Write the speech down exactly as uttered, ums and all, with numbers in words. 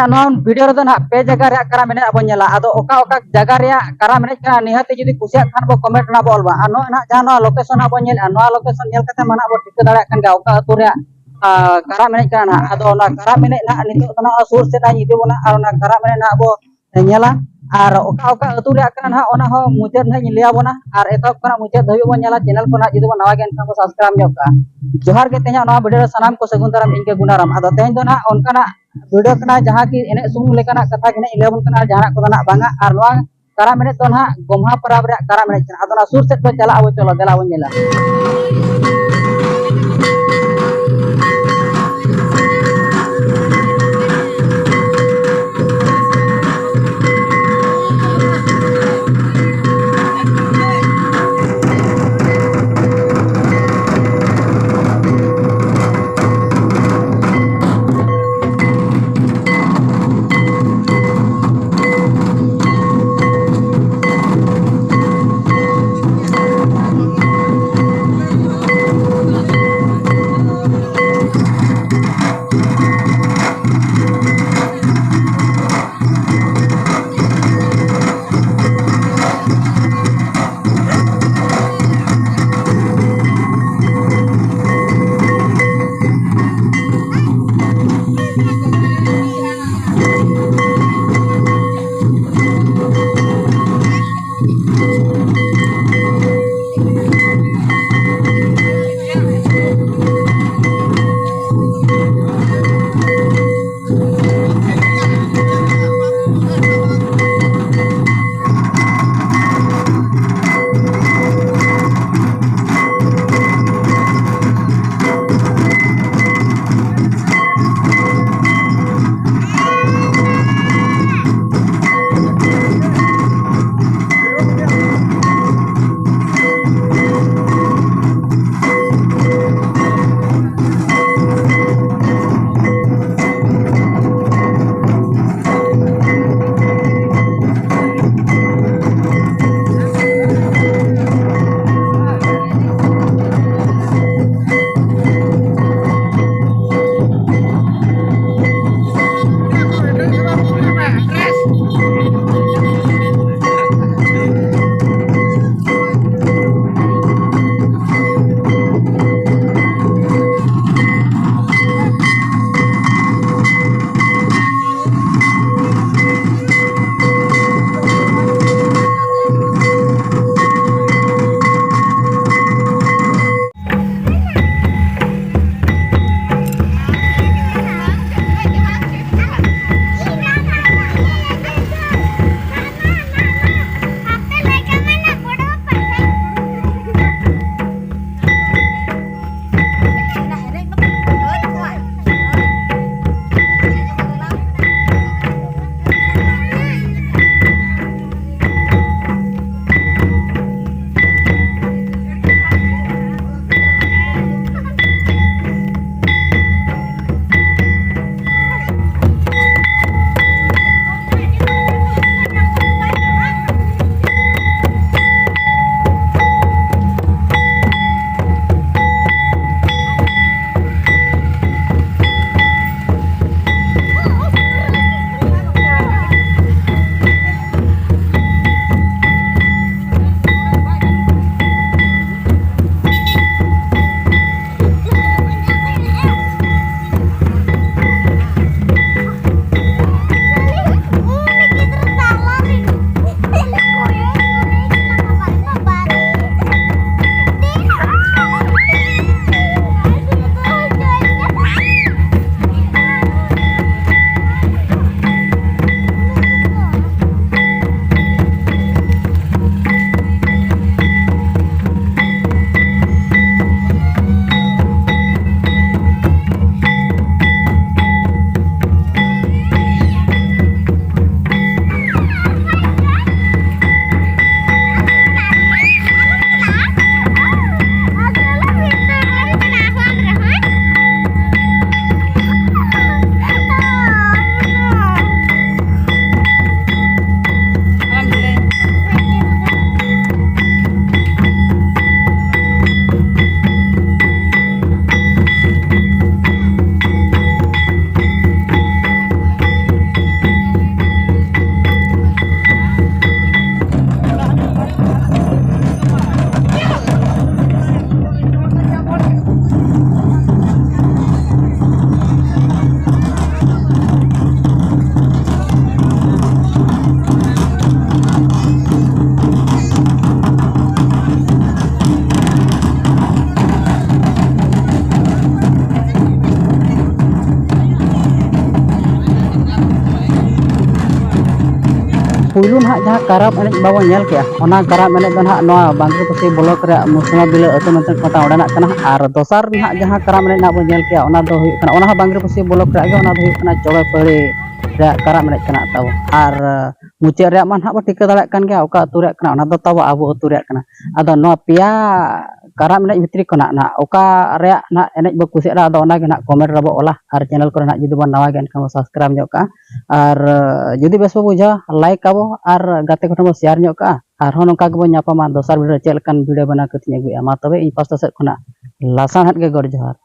ᱱᱚᱣᱟ ᱵᱷᱤᱰᱤᱭᱳ ᱨᱮᱫᱚ ᱱᱟᱦᱟᱜ ᱯᱮ ᱡᱟᱭᱜᱟ ᱨᱮᱭᱟᱜ ᱠᱟᱨᱟᱢ ᱮᱱᱮᱡ ᱵᱚᱱ ᱧᱮᱞᱟ᱾ ᱟᱫᱚ ᱚᱠᱟ ᱚᱠᱟ ᱡᱟᱭᱜᱟ ᱨᱮᱭᱟᱜ ᱠᱟᱨᱟᱢ ᱮᱱᱮᱡ ᱠᱟᱱᱟ, ᱱᱤᱦᱟᱹᱛ ᱡᱩᱫᱤ ᱠᱩᱥᱤᱭᱟᱜ ᱠᱷᱟᱱ ᱵᱚ ᱠᱚᱢᱮᱱᱴ ᱨᱮ ᱵᱚ ᱚᱞ ᱵᱟ᱾ ᱟᱨ ᱱᱚᱜᱼᱚᱭ ᱱᱟᱦᱟᱜ ᱡᱟᱦᱟᱸ ᱱᱚᱣᱟ ᱞᱳᱠᱮᱥᱚᱱ ᱦᱟᱸᱜ ᱵᱚᱱ ᱧᱮᱞᱮᱫᱼᱟ, ᱱᱚᱣᱟ ᱞᱳᱠᱮᱥᱚᱱ ᱧᱮᱞ ᱠᱟᱛᱮ ᱢᱟ ᱱᱟᱦᱟᱜ ᱵᱚ ᱴᱷᱤᱠᱟᱹ ᱫᱟᱲᱮᱭᱟᱜ ᱠᱟᱱ ᱜᱮᱭᱟ ᱚᱠᱟ ᱟᱹᱛᱩ ᱨᱮᱭᱟᱜ ᱠᱟᱨᱟᱢ ᱮᱱᱮᱡ ᱠᱟᱱᱟ ᱱᱟᱦᱟᱜ᱾ ᱟᱫᱚ ᱚᱱᱟ ᱠᱟᱨᱟᱢ ᱮᱱᱮᱡ ᱱᱟᱦᱟᱜ ᱱᱤᱛᱚᱜ ᱫᱚ ᱱᱟᱦᱟᱜ ᱥᱩᱨ ᱥᱮᱫ ᱤᱧ ᱤᱫᱤ ᱵᱚᱱᱟ ᱟᱨ ᱚᱱᱟ ᱠᱟᱨᱟᱢ ᱮᱱᱮᱡ ᱱᱟᱦᱟᱜ ᱵᱚ ᱧᱮᱞᱟ᱾ ᱟᱨ ᱚᱠᱟ ᱚᱠᱟ ᱟᱹᱛᱩ ᱨᱮᱭᱟᱜ ᱠᱟᱱᱟ ᱱᱟᱦᱟᱜ, ᱚᱱᱟ ᱦᱚᱸ ᱢᱩᱪᱟᱹᱫ ᱱᱟᱦᱟᱜ ᱤᱧ ᱞᱟᱹᱭ ᱟᱵᱚᱱᱟ᱾ ᱟᱨ ᱮᱛᱚᱦᱚᱵ ᱠᱷᱚᱱᱟᱜ ᱢᱩᱪᱟᱹᱫ ᱫᱷᱟᱹᱵᱤᱡ ᱵᱚᱱ ᱧᱮᱞᱟ᱾ ᱪᱮᱱᱮᱞ ᱠᱚ ᱱᱟᱦᱟᱜ ᱡᱩᱫᱤ ᱵᱚᱱ ᱱᱟᱣᱟ ᱜᱮᱭᱟ, ᱮᱱᱠᱷᱟᱱ ᱵᱚᱱ ᱥᱟᱵᱥᱠᱨᱟᱭᱤᱵ ᱧᱚᱜ ᱠᱟᱜᱼᱟ᱾ ᱡᱚᱦᱟᱨ ᱜᱮ, ᱛᱮᱦᱮᱧᱟᱜ ᱱᱚᱣᱟ ᱵᱷᱤᱰᱤᱭᱳ ᱨᱮ ᱥᱟᱱᱟᱢ ᱠᱚ ᱥᱟᱹᱜᱩᱱ ᱫᱟᱨᱟᱢ, ᱤᱧ ᱜᱮ ᱜᱩᱱᱟᱨᱟᱢ᱾ ᱟᱫᱚ ᱛᱮᱦᱮᱧ ᱫᱚ ᱱᱟᱦᱟᱜ ᱚᱱᱠᱟᱱᱟᱜ ᱵᱷᱤᱰᱤᱭᱳ ᱠᱟᱱᱟ, ᱡᱟᱦᱟᱸ ᱠᱤ ᱮᱱᱮᱡ ᱥᱩᱢᱩᱝ ᱞᱮᱠᱟᱱᱟᱜ ᱠᱟᱛᱷᱟ ᱜᱮ ᱱᱟᱦᱟᱜ ᱤᱧ ᱞᱟᱹᱭ ᱟᱵᱚᱱ ᱠᱟᱱᱟ, ᱡᱟᱦᱟᱱᱟᱜ ᱠᱚᱫᱚ ᱱᱟᱦᱟᱜ ᱵᱟᱝᱟ᱾ ᱟᱨ ᱱᱚᱣᱟ ᱠᱟᱨᱟᱢ ᱮᱱᱮᱡ ᱫᱚ ᱱᱟᱦᱟᱜ ᱜᱚᱢᱦᱟ ᱯᱚᱨᱚᱵᱽ ᱨᱮᱭᱟᱜ ᱠᱟᱨᱟᱢ ᱮᱱᱮᱡ ᱠᱟᱱᱟ᱾ ᱟᱫᱚ ᱚᱱᱟ ᱥᱩᱨ ᱥᱮᱫ ᱵᱚ ᱪᱟᱞᱟᱜ ᱟᱵᱚ, ᱪᱚᱞᱚ ᱫᱮᱞᱟ ᱵᱚᱱ ᱧᱮᱞᱟ᱾ ᱯᱩᱭᱞᱩ ᱱᱟᱦᱟᱜ ᱡᱟᱦᱟᱸ ᱠᱟᱨᱟᱢ ᱮᱱᱮᱡ ᱵᱟᱵᱚᱱ ᱧᱮᱞ ᱠᱮᱜᱼᱟ, ᱚᱱᱟ ᱠᱟᱨᱟᱢ ᱮᱱᱮᱡ ᱫᱚ ᱱᱟᱦᱟᱜ ᱱᱚᱣᱟ ᱵᱟᱝᱨᱤᱯᱚᱥᱤ ᱵᱞᱚᱠ ᱨᱮᱭᱟᱜ ᱢᱩᱥᱱᱟ ᱵᱤᱞᱟᱹ ᱟᱹᱛᱩ ᱢᱮᱱᱛᱮ ᱠᱚ ᱢᱮᱛᱟᱜᱼᱟ, ᱚᱸᱰᱮᱱᱟᱜ ᱠᱟᱱᱟ᱾ ᱟᱨ ᱫᱚᱥᱟᱨ ᱱᱟᱦᱟᱜ ᱡᱟᱦᱟᱸ ᱠᱟᱨᱟᱢ ᱮᱱᱮᱡ ᱱᱟᱦᱟᱜ ᱵᱚᱱ ᱧᱮᱞ ᱠᱮᱜᱼᱟ, ᱚᱱᱟ ᱫᱚ ᱦᱩᱭᱩᱜ ᱠᱟᱱᱟ, ᱚᱱᱟ ᱦᱚᱸ ᱵᱟᱝᱨᱤᱯᱚᱥᱤ ᱵᱞᱚᱠ ᱨᱮᱭᱟᱜ ᱜᱮ, ᱚᱱᱟ ᱫᱚ ᱦᱩᱭᱩᱜ ᱠᱟᱱᱟ ᱪᱚᱲᱮ ᱯᱟᱹᱲᱤ ᱨᱮᱭᱟᱜ ᱠᱟᱨᱟᱢ ᱮᱱᱮᱡ ᱠᱟᱱᱟ ᱛᱟᱵᱚ᱾ ᱟᱨ ᱢᱩᱪᱟᱹᱫ ᱨᱮᱭᱟᱜ ᱢᱟ ᱱᱟᱦᱟᱜ ᱵᱚ ᱴᱷᱤᱠᱟᱹ ᱫᱟᱲᱮᱭᱟᱜ ᱠᱟᱱ ᱜᱮᱭᱟ, ᱚᱠᱟ ᱟᱹᱛᱩ ᱨᱮᱭᱟᱜ ᱠᱟᱱᱟ, ᱚᱱᱟ ᱫᱚ ᱛᱟᱵᱚ ᱟᱵᱚ ᱟᱹᱛᱩ ᱨᱮᱭᱟᱜ ᱠᱟᱱᱟ᱾ ᱟᱫᱚ ᱱᱚᱣᱟ ᱯᱮᱭᱟ ᱠᱟᱨᱟᱢ ᱮᱱᱮᱡ ᱵᱷᱤᱛᱨᱤ ᱠᱷᱚᱱᱟᱜ ᱱᱟᱦᱟᱜ ᱚᱠᱟ ᱨᱮᱭᱟᱜ ᱱᱟᱦᱟᱜ ᱮᱱᱮᱡ ᱵᱚ ᱠᱩᱥᱤᱭᱟᱜᱼᱟ, ᱟᱫᱚ ᱚᱱᱟᱜᱮ ᱱᱟᱦᱟᱜ ᱠᱚᱢᱮᱱᱴ ᱨᱮᱵᱚ ᱚᱞᱟ᱾ ᱟᱨ ᱪᱮᱱᱮᱞ ᱠᱚᱨᱮ ᱱᱟᱦᱟᱜ ᱡᱩᱫᱤ ᱵᱚᱱ ᱱᱟᱣᱟ ᱜᱮᱭᱟ, ᱮᱱᱠᱷᱟᱱ ᱵᱚ ᱥᱟᱵᱥᱠᱨᱟᱭᱤᱵᱽ ᱧᱚᱜ ᱠᱟᱜᱼᱟ᱾ ᱟᱨ ᱡᱩᱫᱤ ᱵᱮᱥ ᱵᱚ ᱵᱩᱡᱷᱟᱹᱣᱟ, ᱞᱟᱭᱤᱠ ᱟᱵᱚ ᱟᱨ ᱜᱟᱛᱮ ᱠᱚᱴᱷᱮᱱ ᱵᱚ ᱥᱮᱭᱟᱨ ᱧᱚᱜ ᱠᱟᱜᱼᱟ᱾ ᱟᱨᱦᱚᱸ ᱱᱚᱝᱠᱟ ᱜᱮᱵᱚᱱ ᱧᱟᱯᱟᱢᱟ ᱫᱚᱥᱟᱨ ᱵᱷᱤᱰᱤᱭᱳ ᱨᱮ, ᱪᱮᱫ ᱞᱮᱠᱟᱱ ᱵᱷᱤᱰᱤᱭᱳ ᱵᱮᱱᱟᱣ ᱠᱟᱛᱮᱧ ᱟᱹᱜᱩᱭᱟ᱾ ᱢᱟ ᱛᱚᱵᱮ ᱤᱧ ᱯᱟᱥᱴᱟ ᱥᱮᱫ ᱠᱷᱚᱱᱟᱜ ᱞᱟᱥᱟᱲᱦᱮᱫ ᱜᱮ ᱜᱚᱰ ᱡᱚᱦᱟᱨ᱾